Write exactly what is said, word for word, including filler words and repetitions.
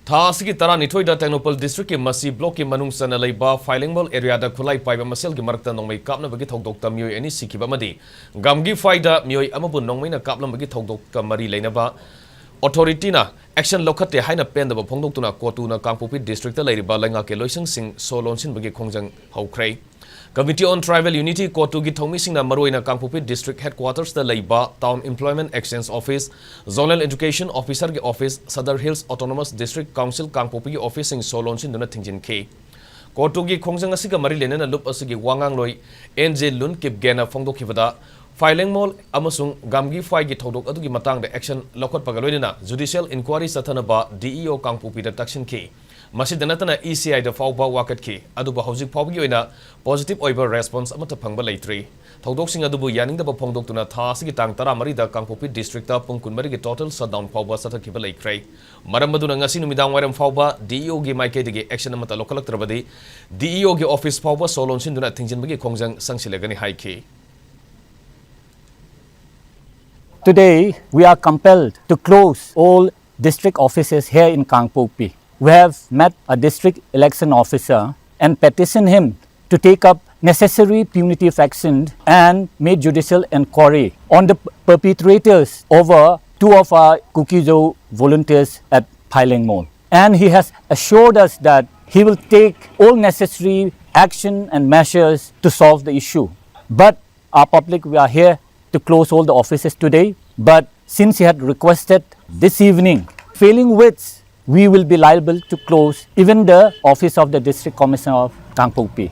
ꯊꯥ ꯑꯁꯤꯒꯤ ꯇꯔꯥꯅꯤꯊꯣꯏꯗ ꯇꯦꯡꯅꯧꯄꯜ ꯗꯤꯁꯇ꯭ꯔꯤꯛꯀꯤ ꯃꯁꯤ ꯕ꯭ꯂꯣꯛꯀꯤ ꯃꯅꯨꯡ ꯆꯟꯅ ꯂꯩꯕ ꯐꯥꯏꯂꯦꯡꯃꯣꯜ ꯑꯦꯔꯤꯌꯥꯗ ꯈꯨꯠꯂꯥꯏ ꯄꯥꯏꯕ ꯃꯁꯦꯜꯒꯤ ꯃꯔꯛꯇ ꯅꯣꯡꯃꯩ ꯀꯥꯞꯅꯕꯒꯤ ꯊꯧꯗꯣꯛꯇ ꯃꯤꯑꯣꯏ ꯑꯅꯤ ꯁꯤꯈꯤꯕ ꯑꯃꯗꯤ ꯒꯥꯝꯒꯤ ꯐꯥꯏꯗ ꯃꯤꯑꯣꯏ ꯑꯃꯕꯨ ꯅꯣꯡꯃꯩꯅ ꯀꯥꯞꯂꯝꯕꯒꯤ ꯊꯧꯗꯣꯛꯀ ꯃꯔꯤ ꯂꯩꯅꯕ ꯑꯣꯊꯣꯔꯤꯇꯤꯅ ꯑꯦꯛꯁꯟ ꯂꯧꯈꯠꯇꯦ ꯍꯥꯏꯅ ꯄꯦꯟꯗꯕ ꯐꯣꯡꯗꯣꯛꯇꯨꯅ ꯀꯣꯇꯨꯅ ꯀꯥꯡꯄꯣꯛꯄꯤ ꯗꯤꯁꯇ꯭ꯔꯤꯛꯇ ꯂꯩꯔꯤꯕ ꯂꯩꯉꯥꯛꯀꯤ ꯂꯣꯏꯁꯪꯁꯤꯡ ꯁꯣ ꯂꯣꯟꯁꯤꯟꯕꯒꯤ ꯈꯣꯡꯖꯪ ꯍꯧꯈ꯭ꯔꯦ꯫ Committee on Tribal Unity, ꯀꯣꯇꯨꯒꯤ ꯊꯧꯃꯤꯁꯤꯡꯅ ꯃꯔꯨꯑꯣꯏꯅ ꯀꯥꯡꯄꯣꯛꯄꯤ ꯗꯤꯁꯇ꯭ꯔꯤꯛ ꯍꯦꯗꯀ꯭ꯋꯥꯇꯔꯁꯇ ꯂꯩꯕ town employment exchange office, zonal education ꯑꯣꯐꯤꯁꯔꯒꯤ office, Sadar hills autonomous district council ꯀꯥꯡꯄꯣꯛꯄꯤꯒꯤ ꯑꯣꯐꯤꯁꯁꯤꯡ ꯁꯣ ꯂꯣꯟꯁꯤꯟꯗꯨꯅ ꯊꯤꯡꯖꯤꯟꯈꯤ꯫ ꯀꯣꯇꯨꯒꯤ ꯈꯣꯡꯖꯪ ꯑꯁꯤꯒ ꯃꯔꯤ ꯂꯩꯅꯅ ꯂꯨꯞ ꯑꯁꯤꯒꯤ ꯋꯥ ꯉꯥꯡꯂꯣꯏ ꯑꯦꯟ ꯖꯦ ꯂꯨꯟ ꯀꯤꯞꯒꯦꯅ ꯐꯣꯡꯗꯣꯛꯈꯤꯕꯗ, ꯐꯥꯏꯂꯦꯡꯃꯣꯜ ꯑꯃꯁꯨꯡ ꯒꯥꯝꯒꯤ ꯐꯥꯏꯒꯤ ꯊꯧꯗꯣꯛ ꯑꯗꯨꯒꯤ ꯃꯇꯥꯡꯗ ꯑꯦꯛꯁꯟ ꯂꯧꯈꯠꯄꯒ ꯂꯣꯏꯅꯅ ꯖꯨꯗꯤꯁꯤꯌꯦꯜ ꯏꯟꯀ꯭ꯋꯥꯔꯤ ꯆꯠꯊꯅꯕ ꯗꯤ ꯏ ꯑꯣ ꯀꯥꯡꯄꯣꯛꯄꯤꯗ ꯇꯛꯁꯤꯟꯈꯤ꯫ ꯃꯁꯤꯗ ꯅꯠꯇꯅ ꯏ ꯁꯤ ꯑꯥꯏꯗ ꯐꯥꯎꯕ ꯋꯥꯀꯠꯈꯤ꯫ ꯑꯗꯨꯕꯨ ꯍꯧꯖꯤꯛ ꯐꯥꯎꯕꯒꯤ ꯑꯣꯏꯅ ꯄꯣꯖꯤꯇꯤꯚ ꯑꯣꯏꯕ ꯔꯦꯁꯄꯣꯟꯁ ꯑꯃꯠꯇ ꯐꯪꯕ ꯂꯩꯇ꯭ꯔꯤ꯫ ꯊꯧꯗꯣꯛꯁꯤꯡ ꯑꯗꯨꯕꯨ ꯌꯥꯅꯤꯡꯗꯕ ꯐꯣꯡꯗꯣꯛꯇꯨꯅ ꯊꯥ ꯑꯁꯤꯒꯤ ꯇꯥꯡ ꯇꯔꯥꯃꯔꯤꯗ ꯀꯥꯡꯄꯣꯛꯄꯤ ꯗꯤꯁꯇ꯭ꯔꯤꯛꯇ ꯄꯨꯡ ꯀꯨꯟꯃꯔꯤꯒꯤ ꯇꯣꯇꯦꯜ ꯁꯠꯗꯥꯎꯟ ꯐꯥꯎꯕ ꯆꯠꯊꯈꯤꯕ ꯂꯩꯈ꯭ꯔꯦ꯫ ꯃꯔꯝ ꯑꯗꯨꯅ ꯉꯁꯤ ꯅꯨꯃꯤꯗꯥꯡ ꯋꯥꯏꯔꯝ ꯐꯥꯎꯕ ꯗꯤ ꯏ ꯑꯣꯒꯤ ꯃꯥꯏꯀꯩꯗꯒꯤ ꯑꯦꯛꯁꯟ ꯑꯃꯠꯇ ꯂꯧꯈꯠꯂꯛꯇ꯭ꯔꯕꯗꯤ ꯗꯤ ꯏ ꯑꯣꯒꯤ ꯑꯣꯐꯤꯁ ꯐꯥꯎꯕ ꯁꯣ ꯂꯣꯟꯁꯤꯟꯗꯨꯅ ꯊꯤꯡꯖꯤꯟꯕꯒꯤ ꯈꯣꯡꯖꯪ ꯆꯪꯁꯤꯜꯂꯒꯅꯤ ꯍꯥꯏꯈꯤ꯫ Today, we are compelled to close all district offices here in Kangpokpi. We have met a district election officer and petitioned him to take up necessary punitive action and made judicial inquiry on the perpetrators over two of our Kuki-Zo volunteers at Phaileng Mall. And he has assured us that he will take all necessary action and measures to solve the issue. But our public, we are here to close all the offices today. But since he had requested this evening, failing which we will be liable to close even the office of the District Commissioner of Kangpokpi.